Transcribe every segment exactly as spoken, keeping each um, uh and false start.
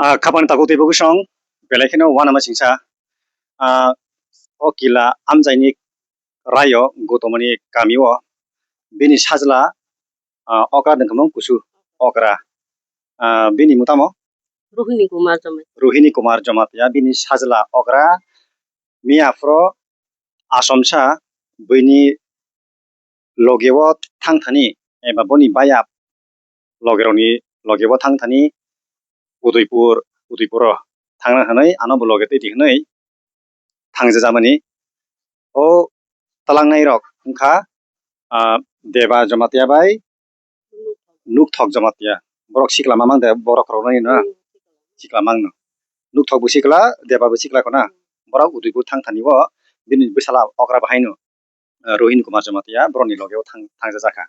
Ah, khapang takhuk twi bwsong, belai kheno uanama singsa. Ah, o kila amchaini raio Gotomoni kamio bini sajla, ah, okra dengkhamung kusu okra. Ah, bini mutamo Rohini Kumar Jamatia. Rohini Kumar Jamatia, bini sajla okra miya phro asomsa bini logeo thangthani eba boni bayap logerokni logeo thangthani Udaipur, Udaipuro thangna hwnwi ano bo loge twi di hwnwi thangjajamani. O twlangnairok wngkha, ah, Deba Jamatia bai Nukthok Jamatia. Borok sikla mamang de borok rokno no sikla mangno. Nukthok bo sikla, Deba bo sikla khona. Borok Udaipur thangthani o bini bwsala okra bahaino, ah, Rohini Kumar Jamatia borokni logeo thang-, thangjajak kha.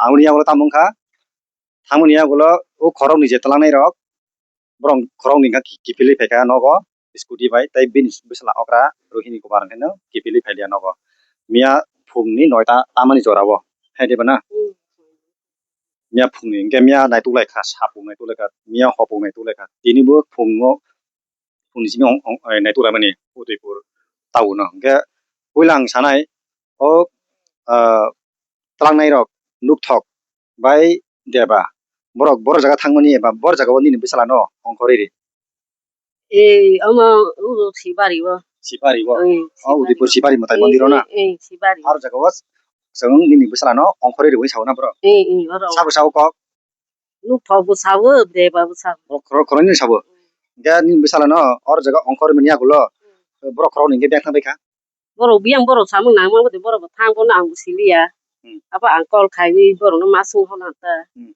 Aboni yagulo tamo wngkha, thangmani yagulo o khoroknwi je twlangnairok, borok khoroknwi wngkha ki-, kiphilwi phaikha nogo scooty bai, tei bini bwsala okra Rohini Kumar hwnkhe no kiphilwi phailia nogo. Miya phungni noita tamani jorao, hai de bana? Miya phungni, hwnkhe miya naituk lai kha, sapung naituk lai kha, miya hopung naituk lai kha. Tini bo phungo phungni simi ong, ong, eh, naituk laimani Udaipur town o. Hwnkhe puila ang sanai, o, ah, twlangnairok Nukthok bai Deba, borok, borok jaga thangmani eba borok jaga o nini bwsala no ongkhorwi ri? Eh, omo, uro Sibari o. Sibari o? Eh, O, Udaipur Sibari o. Sibari mwtai Eh, mondir o na? Eh, eh, Sibari. Aro jaga o chwng nini bwsala no ongkhorwi rwi sao na bro? Eh, eh, oro. Sabo sao kok? Nukthok bo sao, Deba bo sao. Borok khoro-, khoroknwi ni sabo? Hwnkhe nini bwsala no oro jaga ongkhorwi mani yagulo borok khoroknwi hwnkhe beng thang bai kha? Borok biyang borok samung nangma wngkha borok bo thang bono ang bo siliya. Hmm. Abo ang call khaiwi borokno ma sung hono ta. Hmm.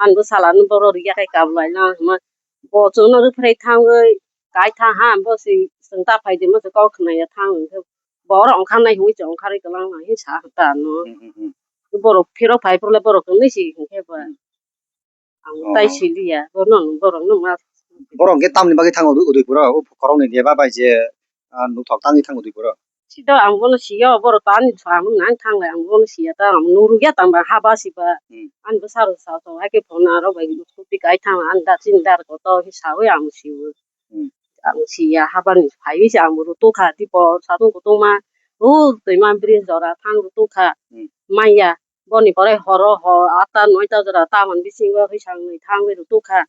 Ang bo salano borok riya khai kablaina hwnma. Bo chwngno rwphrai thangwi kai tha ha, bo se chwng ta phai de mo se kok khnaya thang hwnkhe borok ongkha nai hwnwi chwng ongkharwi kwlang nai sa ta no. Hmm, hmm, hmm. Borok phirok phai phuru le borok tongnai si hwnkhe ba. Hmm. Ang Oh. Tai siliya, bono, borokno ma. Borok hwnkhe tamni bagwi thango Udaipuro? O khoroknwi Deba bai je, ah, Nukthok tangwi thango Udaipuro? Sida ang bono siya, borok tani samung nang thanglai, ang bono siya ta, ang nurugya tangba haba siba. Hmm. Ani bwsarok sa sa, hai khe phone aro bai scooty kai thang, ani da chini dar koto hi sawi ang siwo. Hmm. Ang siya habani phaiwi se ang rutuk kha, tipo satung kutung ma, o twima bridge jora thang rutuk kha, Hmm. maya. Boni pore horo ho atta noita jora tamoni bisingo hisang nwi thangwi rutuk kha.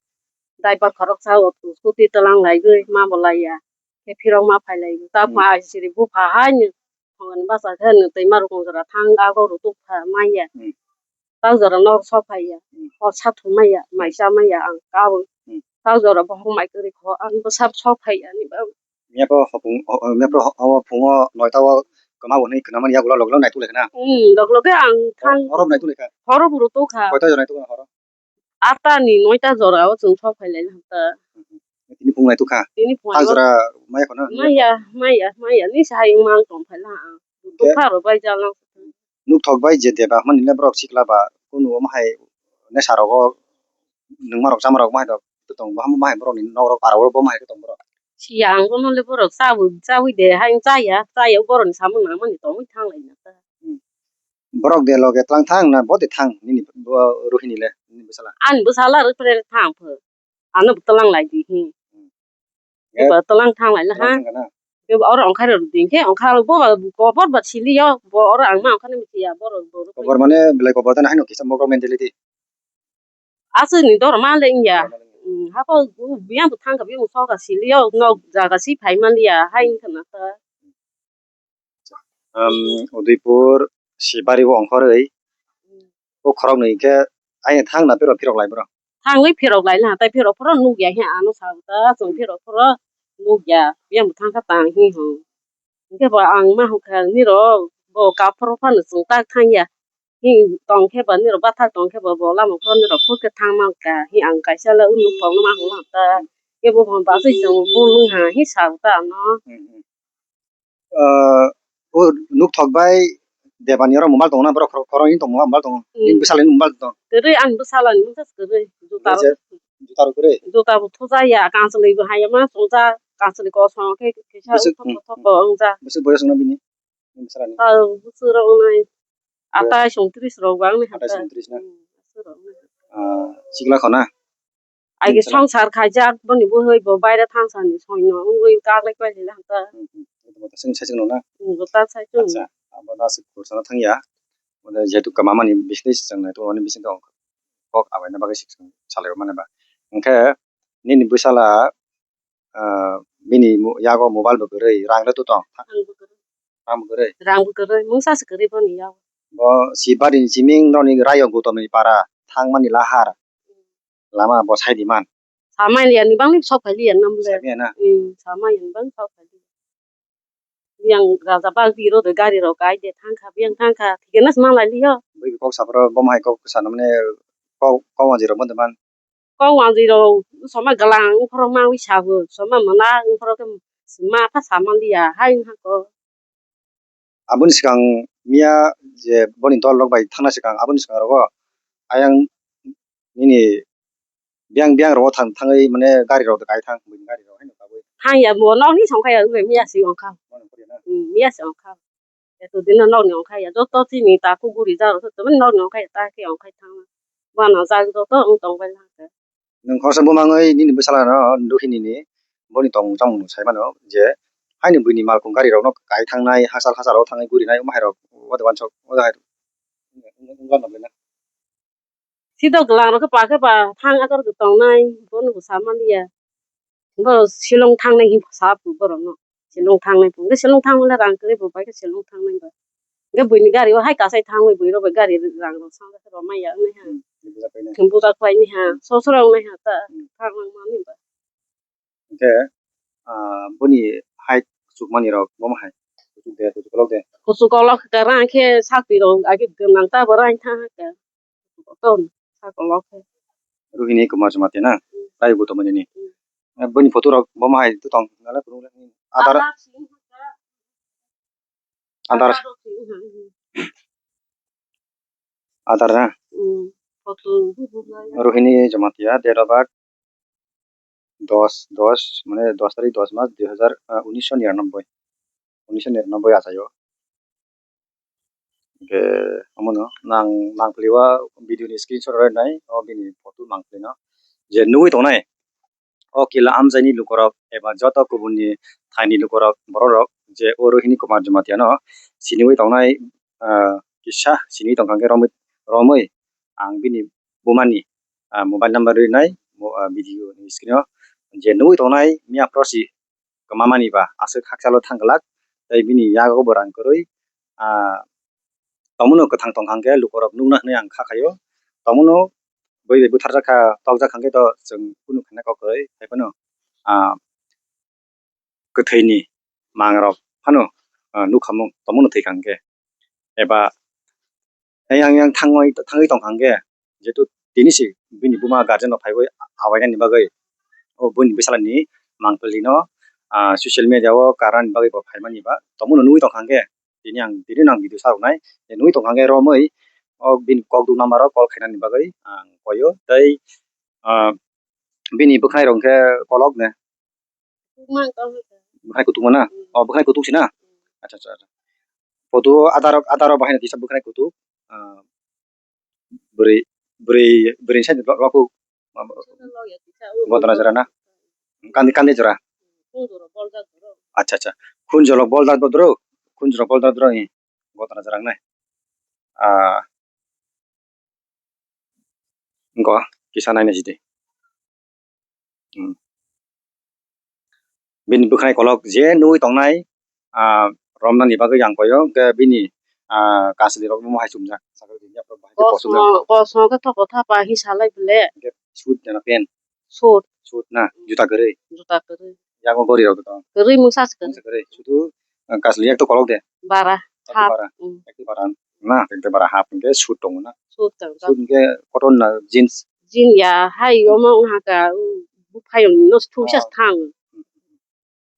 Driver khoroksa o scooty twlang laigwi ma bo laiya. Khe phirok ma phai laibo. Ta Hmm. pha siri bupha haino thongani basa khe nwng twima rukong jora thang ago rutuk kha manya. Hmm. Ta jora nok sok phaiya. Hmm. Hor sathu maya, Hmm. maisa maya ang kabo. Hmm. Ta jora bohok mai kwrwi kho ang bwsa sok phaiya ani ba. Mepro hopung, o, o, mepro ho-, o, phungo noita o kwma bo hinwi khnamani yagulo loglo naituk lai khna. Hmm, logloge ang thang. Horo naituk lai kha. Horo buru to kha. Koita jora naituk horo? Atta ni noita jora o chwng sok phai lai kha. Tini phung naituk kha. Tini phung. Thang jora maya khna. Maya, maya, maya ni sai mang tong phai la. Dukha ro bai jala. Nukthok bai je Deba hwnmani le borok sikla ba kunu omo hai nesa rogo nungma rok chama rok ma hai rok tong bo hamo ma hai borok ni nok rok para o bo ma hai tong borok. Siya ang bono le borok chabu chawi de hai chaya chaya borok ni samung nang mani tongwi thang lai na ta. Hmm. Borok de loge tlang thang na bo de thang nini bo Rohini le nini bwsala. Ani bwsala rw pre thang pho. Ano bo tlang lai di hi. Hmm. Eba tlang thang lai na ha. Tlang thang na. Eba oro ongkhar rw di khe ongkhar bo ba kobor ba sili yo bo oro ang ma ongkhar ni misiya borok bo. Kobor mane belai kobor da na hai no kisa mokro mentality. Aswk ni dor ma le wngya. Dor ma le wngya. Hmm, hapo biyang bo thang kha biyang bo sok kha sili yo nok jaga si phai man liya hai wngkha na ta. Um, Udaipur Sibari o ongkhorwi o khorok nwi khe ai thang na phirok phirok lai bro. Thangwi phirok lai na tai phirok phoro nukya he ano sa ta chwng phirok phoro nukya biyang bo thang kha tang hi ho. Hwnkhe bo ang ma hwnkha nirok bo kaphoro phano chwng tak thangya. Hi tong khe ba nirok bathak tong khe ba bo lama phoro nirok phur khe thang man ka. Hi ang kaisa le unu phone ma hwnma ta. Kebo phone ba se chwng bul wng ha hi sa ta ano. Hmm, hmm. Ah, o Nukthok bai Debani oro mobile tongo na borok khoro, khoro ni tong mobile tongo. Hmm. Ni bwsala ni mobile tong. Kwrwi ang bwsala ni mobile kwrwi. Juta rok. Juta rok kwrwi. Juta bo thuja ya, kanchwlwi bo haya ma chwngja, kanchwlwi kosong khe kisa. Bwswk, thok hmm, thok bo wngja. Bwswk boyos wngna bini? Bwswk rani? Tal bwswk rok wngnai. Boyos? Atais ungtris rok bang ni. Atais ungtris na? Hmm, bwswk rok wngnai. Ah, sikla khona? Agi Nung sala. Songsar khaijak, boni bwhwi bo baire thangsani soino wngwi kaglai pailai lang ta. Hmm, hmm. Ito bo ta seng saichung nung na? Hmm, bo ta saichung. Acha, abo da se khorsa na thangya. Ode jehetu kwmamani bising twi swchang nai, to ani bising tong kok abai na bagwi swchang salai mani ba. Hwnkhe nini bwsala, ah, bini mo-, yago mobile bo kwrwi, rang le to tong. Rang bo kwrwi. Rang bo kwrwi. Rang bo kwrwi, mungsa se kwrwi boni yago. Bo si bari ni siming noni rayo Gautam ni para thangmani lahar. Lama bo sai di man. Samai liya ni bang ni sok phai liya nam le. Samai na. Hmm, samai ni bang sok phai liya. Yang raja bag di ro de gari ro kai de thang kha, yang thang kha. Thik na sma lai liyo. Bui kok sapro bom hai kok sana mane kok, kok wanjwi ro mon de man. Kok wanjwi ro soma galang phoro ma wi sa bo, soma mana phoro ke ma pha sama liya hai ha ko. Aboni swkang miya je boni dol rok bai thangna swkang aboni swkang rogo ayang nini biyang biyang rogo thang thangwi mane gari rok kai thang buini gari rok haino tabwi. Thang ya bo nokni song kha ya miya si ongkha. Mano kori na. Hmm, miya si ongkha. Eto dino nokni ongkha ya joto chini taku guri jaro joto nokni ongkha ya ta ke ongkha thang. Bana jag joto ong tong bai lang. Nwng khoroksa bumangwi nini bwsala no dukhi nini boni tongmung chamung nwng sai mano je haino buini malkhung gari rok no kai thangnai hachal hachal o thangwi gurinai omo hai rok o de wansok o de hai wngla no belai na. Sidok gwlang rok khe pa khe pa thang akar khe tongnai bono bo sa manliya. Bo Shillong thangnai hinwi sa phu borok no. Shillong thangnai phu. Hwnkhe Shillong thangmani rang kwrwi bo bai khe Shillong thangnai ba. Hwnkhe buini gari o hai kasai thangwi bui rok bai gari rang rok sangkhe rw manya wngnai ha. Hmm, buja khlainai. Buja khlainai ha. Sosora wngnai ha ta. Hmm. Thang nang mani ba. Hwnkhe, ah, boni hai kuchuk mani rok bomo hai. Kuchuk de, kuchuk kolok de. Kuchuk kolok khe rang khe sakti rok age gwnang ta bo rang thang khe. Ton, sa kolok khe. Rohini Kumar Jamatia na? Hmm. Rai Gautam ni. Hmm. Eh, bini photo rok bo ma hai tu tong, nala kurung le. Adar. Adar sing ha. Adar. Adar sing ha. Adar na? Hmm. Photo. Rohini Jamatia, date of birth dos, dos, mane dos tarik dos mas dui hajar, ah, unisho niranoboi. Unisho niranoboi achaio. Hwnkhe omono nang, nangpili o video ni screenshot rw nai, o bini photo mangpili no. Je nugwi tongnai, o kila amchaini lukurok eba joto kubunni thaini lukurok, borokrok je o Rohini Kumar Jamatia no siniwi tongnai, ah, kisa siniwi tongkha hwnkhe romwi, romwi ang bini bumani, ah, mobile number rwnai, mo-, ah, video ni screen o je nugwi tongnai miya prosi kwmamani ba aswk hakchalo thang glak, tei bini yago bo rang kwrwi, ah, tongmano kwthang tongkha hwnkhe lukurok nukna hwnwi ang kha khaio, tongmano bui bai butharjak kha, tokjak kha hwnkhe to chwng kunu khaina kok kwrwi, haiphano, ah, kwthwini mangrok phano, ah, nukhamung tongmano thwikha hwnkhe. Eba yang, yang thangwi, thangwi tongkha hwnkhe, jehetu tini si bini buma guardian rok phaiwi awainani bagwi, o buini bwsalani mangpili no, ah, social media o karnani bagwi bo phaimani ba tongmano nugwi tongkha hwnkhe, tini ang, tini no ang video sa rwnai, nugwi tongkha hwnkhe romwi o bini kok duk number o call khainani bagwi ang koio tei, ah, bini bwkhwnai rok hwnkhe kolok ne. Bwkhwnai kutukma na? Mm. Oh, bwkhwnai kutuk si na? Mm. Acha, acha, acha. Photo adar, adar bahai no kisa bwkhwnai kutuk. Ah, bwrwi, bwrwi, bwrwi side rok, rok. Gotona jora na? Kandi, kandi jora. Acha, acha. Khunjolok boljak bodro. Khunjolok boljak bodro. Gotona jora nai. Ah, Wngkha, kisa naina sidi. Hmm. Bini bwkhwnai kolok je nugwi tongnai, ah, romnani bagwi ang koyo, hwnkhe bini, ah, kasli rok bo hai chumjak. Sakal bini yaprok bahai khe kosong, kosong khe thoko thapa hi salai bole. Hwnkhe suit jana pant. Suit. Suit na, juta kwrwi. Juta kwrwi. Yago gori rok tong. Kwrwi mungsa se kwrwi. Mungsa kwrwi. Sudu, ah, kasli yak to kolok de. Bara. Yak to hap. Bara. Mm. Yak to bara. Na, yak to bara hap hwnkhe suit tongo na. Suit tongo. Suit hwnkhe cotton na jeans. Jean ya, hai omo wngkha ka, u, buphayung no thungsa se thang.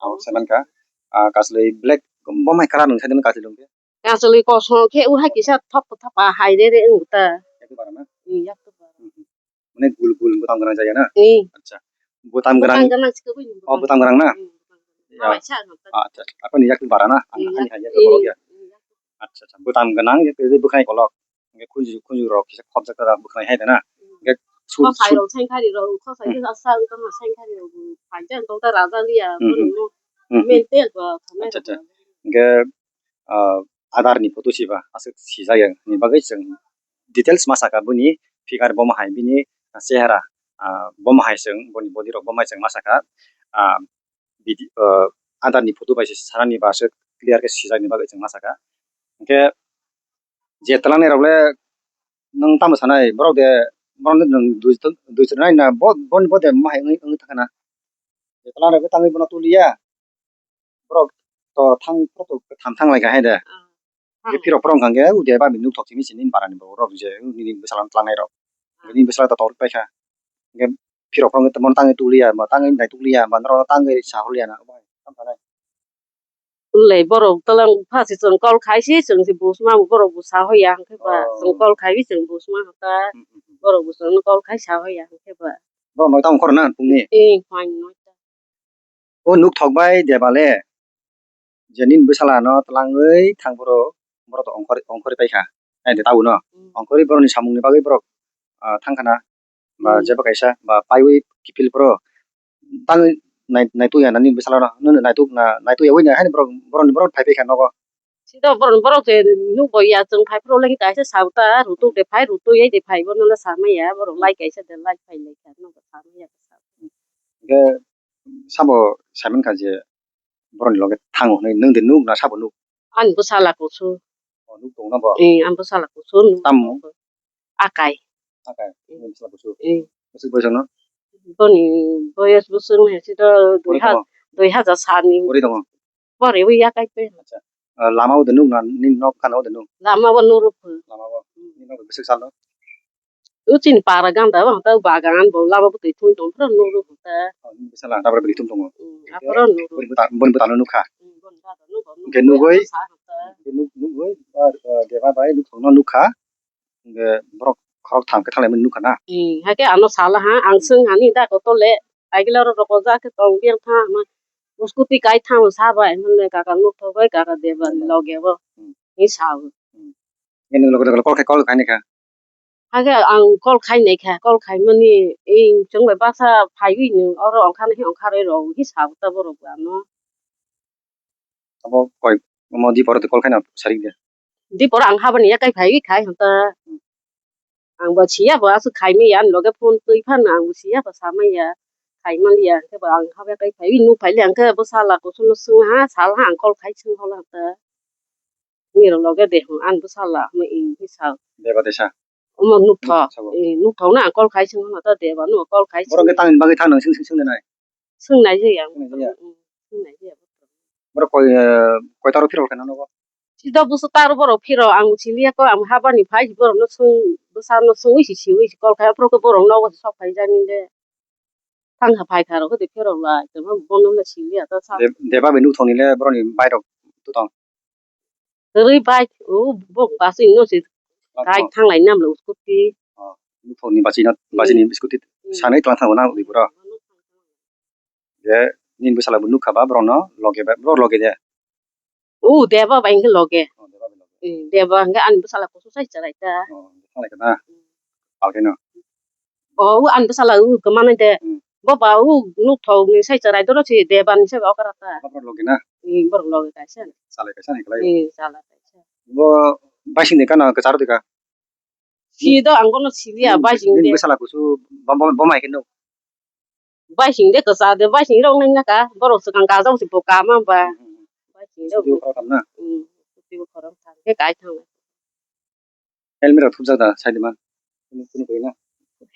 Ang sai mankha, ah, kasli black, bo mai kalar wngkha de kasli hwnkhe. Kasli kosong khe u hai kisa thop thop a hai re re wng ta. Yak to bara na? Hmm, yak to bara. Hmm, hmm. Mane gul gul bwtam gwnang jaya na? Hmm. Acha. Bwtam gwnang. Bwtam gwnang se kwbwi ni. Oh, bwtam gwnang na? Hmm, bwtam gwnang. Ya. Acha, acha. Acha, acha. Ako ni yak bara na? Ang, hmm, ani yak, hai yak hmm, kolok ya. Hmm, yak. Acha, acha. Bwtam gwnang ya, kwbwi bwkhwnai kolok. Hwnkhe khunju, khunju rok kisa khopjak ta bwkhwnai hai da na? Hmm. Hwnkhe Su-, khosai su- rok, sengkhari rok, khosai Hmm. khe asa wngkha, sengkhari rok bo phaikhe ang tongkha raja liya, Hmm, hmm. Bono Hmm. Mental ba, Acha, acha. Hwnkhe, ah, adar ni photo siba aswk sijak ya, ni bagwi chwng details ma saka bini figure, bomo hai bini chehara, ah, bomo hai chwng boni body rok bomo hai chwng ma saka, ah, bidi-, ah, adar ni photo bai se sanani ba aswk clear khe sijak ni bagwi chwng ma saka. Hwnkhe je twlangnai rok le nwng tamo sanai borok de, borok nwng dui, dui chwrwngna bo, boni bo de ma hai wngwi, wngwi thangkha na. Je twlangnai rok tangwi bono tuliya. Borok to thang, borok to tham thang lai kha hai de. Ah, je phirok phirok hwnkha khe ude ba nini nukthok simi sini para ni borok rok je nini bwsala twlangnai rok. Ah. Nini bwsala to tor pai kha. Hwnkhe phirok phirok tongmani tangwi tuliya, ba tangwi naitukliya, ba norok tangwi sahuliya na. Ulai borok twlang pha se chwng call khai se chwng se bus ma borok bo sahoya hwnkhe ba. Oh. Chwng call khai se chwng bus ma hota. Hmm, hmm, hmm. Borok bo chwng call khai sahoya hwnkhe ba. Borok noita ongkhor na phungni? Eh, phai noita. O nukthok bai Deba le je nini bwsala no twlangwi thang phuru borok to ongkhor-, ongkhorwi paikha. Nai de tabuk no. Hmm. Ongkhorwi borok ni samung ni bagwi borok, ah, thangkha na. Ba Hmm. jeba kaisa ba paiwi kiphil phuru tangwi nai-, naitukya na nini bwsala no. Nini naituk na, naitukya wi na haino borok, borok ni borok phai paikha nogo. Sida borok, borok se nukbo ya chwng phai phuru le kaisa sa ta rutuk de phai, rutuk ye de phai bono le samaya borok Hmm. Lai kaisa de lai phai lai kha no samaya. Hwnkhe sabo saimankha je borokni loge thango hwnwi, nwng de nuk na sabo nuk? Ani bwsala kusu. O, nuk tongo na bo? Eh, ani bwsala kusu nuk. Tamo? Akai. Akai, eh. Nwng bwsala kusu. Eh. Bwswk boyos no? Boni boyos bwswk no hwnkhe to dui ha-, dui hajar sani. Bori tongo? Bori wi akai pe. Acha. Ah, lama o de nuk na, nini nok kana o de nuk? Lama o nuru phu. Lama o. Hmm. Nini nok bwswk salo? O chini para ganda o hota bagan bo lama bwtwi thum tong phuru nuru hota. Oh, nini bwsala tabra bwtwi thum tongo. Hmm, aphuru nuru. Boni bwta, boni bwtano nukha. Hmm, boni bwtano nukha. Hwnkhe nugwi, hwnkhe nuk-, nugwi, ah, ah, Deba bai nuk thokno nukha. Hwnkhe borok khorok thang khe thanglaimani nukha na. Hmm, hakhe ano sala ha, ang swng hani da kotor le, agila oro roko ja khe tong biyang tha hwnma. Scooty kai thang sa bai, hwnle kaka nuk thok bai, kaka Deba ni loge bo. Hmm. Hi sa o. Hmm. Nini loge loge call khai, call khai ni kha. Hakhe ang call khai nai kha, call khai mani, ei chwng bai baksa phaiwi nwng oro ongkha nai khe ongkha rwi rw hi sa ta borok bo ano. Abo koi, omo dipor de call khai na sarik de. Dipor ang habani yakai phaiwi khai hwn ta. Hmm. Ang bo siya bo aswk khai maya ani loge phone twi phano ang bo siya bo sa maya. Khai man liya hwnkhe bo ang haba yakai phaiwi nuk phai liya hwnkhe bo sala kusu no swng ha, sal ha ang call khai swng hol ha ta. Nirok loge de hwn, ani bwsala hwnwi, eh, hi sa. Deba de sa. Omo nukthok. Sabo. Eh, nukthok na, call khai swng hwnma ta Deba no, call khai swng. Borok khe tamni bagwi thang nang swng, swng, swng de nai? Swng nai je ya. Swng nai je ya? Mm, mm, swng nai je ya. Borok koi, eh, koi taro phirok khe nogo? Sida busu taro borok phiro, ang siliya ko, ang habani phai borok no swng, bwsa no swngwi si, siwi si call khai, aphuru khe borok nogo sok phai jani de. Thang ha phai kha rok de phirok lai, tongma bono le siliya ta sa. De-, Deba bai nukthok ni le borok ni bike rok tu tong. Rwi bike, o, bo bus ino se. Bike kai thang lai nam lo scooty. Oh, nukthok ni bus ino, bus ni scooty. Hmm. Sanai tlang thango na ui boro. Je nini bwsala bo nukha ba borok no loge ba, borok loge de. O, Deba bai hwnkhe loge. Oh, Deba bai loge. Eh, Deba hwnkhe ani bwsala kusu sai chwrai ta. Oh, thanglai kha na. Hmm. Palkhe no. O, o ani bwsala o kwmanai de. Hmm. Bo ba o nukthok ni sai chwrai doro se Deba ni se okra ta. Borok loge na? Eh, borok loge kaisa. Chalai kaisa ni kwlai. Eh, chalai kaisa. Bo baising de kana kwcharo de ka? Si do ang bono siliya, nini, baising nini de. Bwsala kusu bom, bom, bom hai khe nuk. Baising de kwcha de, baising rok nai naka, borok swkang kajak se bo kama ba. Hmm, hmm, hmm. Baising de. Scooty bo khorok tham na? Hmm, scooty bo khorok tham. Khe kai thang. Helmet rok thupjak da side ma? Kunu, kunu koi na?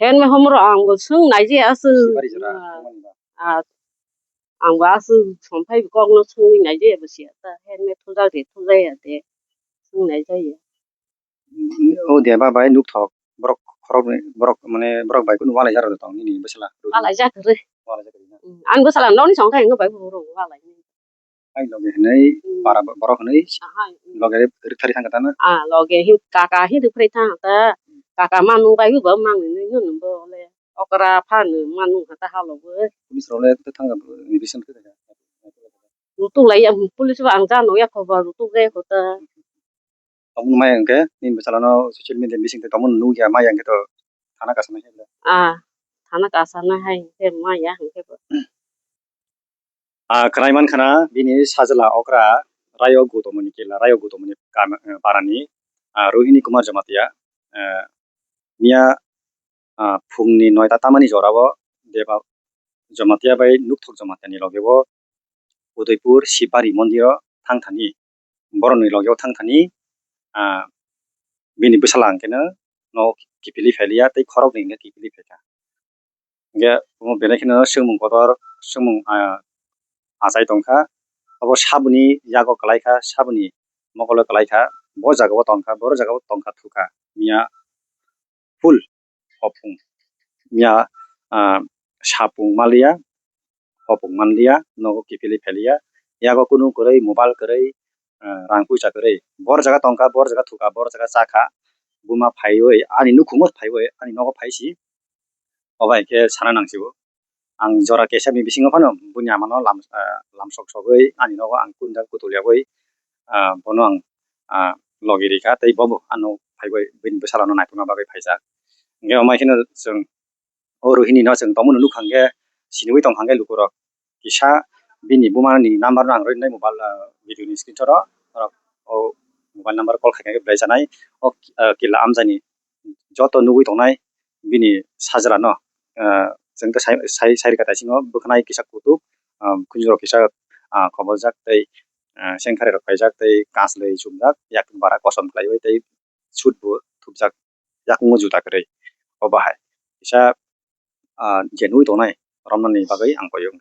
Helmet homro ang bo swng nai je aswk. Sibari jora, ah, tongmani ba? Ah, ang bo aswk somphai kok no swngwi nai je bo sia ta. Helmet thupjak de, thupjak ya de. Swng nai jaya. O Deba bai nukthok, borok khoroknwi, borok, mane, borok bai kunu walai jaro tong nini bwsala? Walai jak rw. Walai jak rw na? Hmm, ani bwsala nokni song khai wngwi bai borok walai. Hai loge hinwi, hmm, para bo-, borok hinwi, aha, hmm, loge rwktharwi thangkha ta na? Ah, loge hin kaka hin rwphrai thang ta. Hmm. Kaka manung bai bo manwi nwi nw bo le. Okra phano manung kha ta halo bo. Police rok le thang, recent khe. Rutuk lai ya, police bo ang jano ya khoba rutuk jaya kho ta. Tongmung maya hwnkhe, nini bwsala no social media bising twi tongmung nukya maya hwnkhe to. thana kasana hai le. Ah, thana kasana hai, hwnkhe maya hwnkhe bo. Ah, khwnai mankha na bini sajla okra Rayo Gautamani kela, Rayo Gautamani kam-, eh, barani, ah, Rohini Kumar Jamatia, eh, miya, ah, phungni noita tamani jorao Deba Jamatia bai Nukthok Jamatia ni logeo Udaipur Shibari mondiro thang thani, boroni logeo thang thani, ah, bini bwsala hwnkhe no, no kiphilwi phailiya tei khoroknwi hwnkhe kiphilwi phaikha. Hwnkhe omo belai kheno swngmung kotor, swngmung, ah, achai tongkha. Obo saboni yago kwlaikha, saboni mokolo kwlaikha, bo jagao tongkha, boro jagao tongkha thukha. Miya full hopung. Miya, ah, sapung maliya, hopung manliya, nogo kiphilwi phailiya. Yago kunu kwrwi, mobile kwrwi, ah, rang puisa kwrwi. Bor jaga tongkha, bor jaga thukha, bor jaga chakha. Buma phaiwi, ani nukhungo phaiwi, ani nogo phaisi. Obo hai khe sana nangsigo. Ang jora kesabni bisingo phano buini amano lam, ah, lamsok sogwi ani nogo ang kunda kutul yagwi, ah, bono ang, ah, logi rikha tei bobo ano phaiwi bini bwsalano naitokna bagwi phaijak. Hwnkhe omo hai kheno chwng o Rohini no chwng tongmano nukha hwnkhe siniwi tongkha hwnkhe lukurok. Kisa bini bumani number no ang rwinai mobile, ah, video ni screenshot o, norok o mobile number call khaikhe belai janai o, ah, kila amchaini joto nugwi tongnai bini sajla no, ah, chwng khe sai, sai, sai rwkha taisingo bwkhanai kisa kutuk, ah, khunjurok kisa, ah, khoboljak tei, ah, sengkharwi rok paijak tei kaslwi chumjak yak bara kosom khlaiwi tei suit bo thupjak yakungo juta kwrwi o bahai kisa, ah, je nugwi tongnai romnani bagwi ang koi o.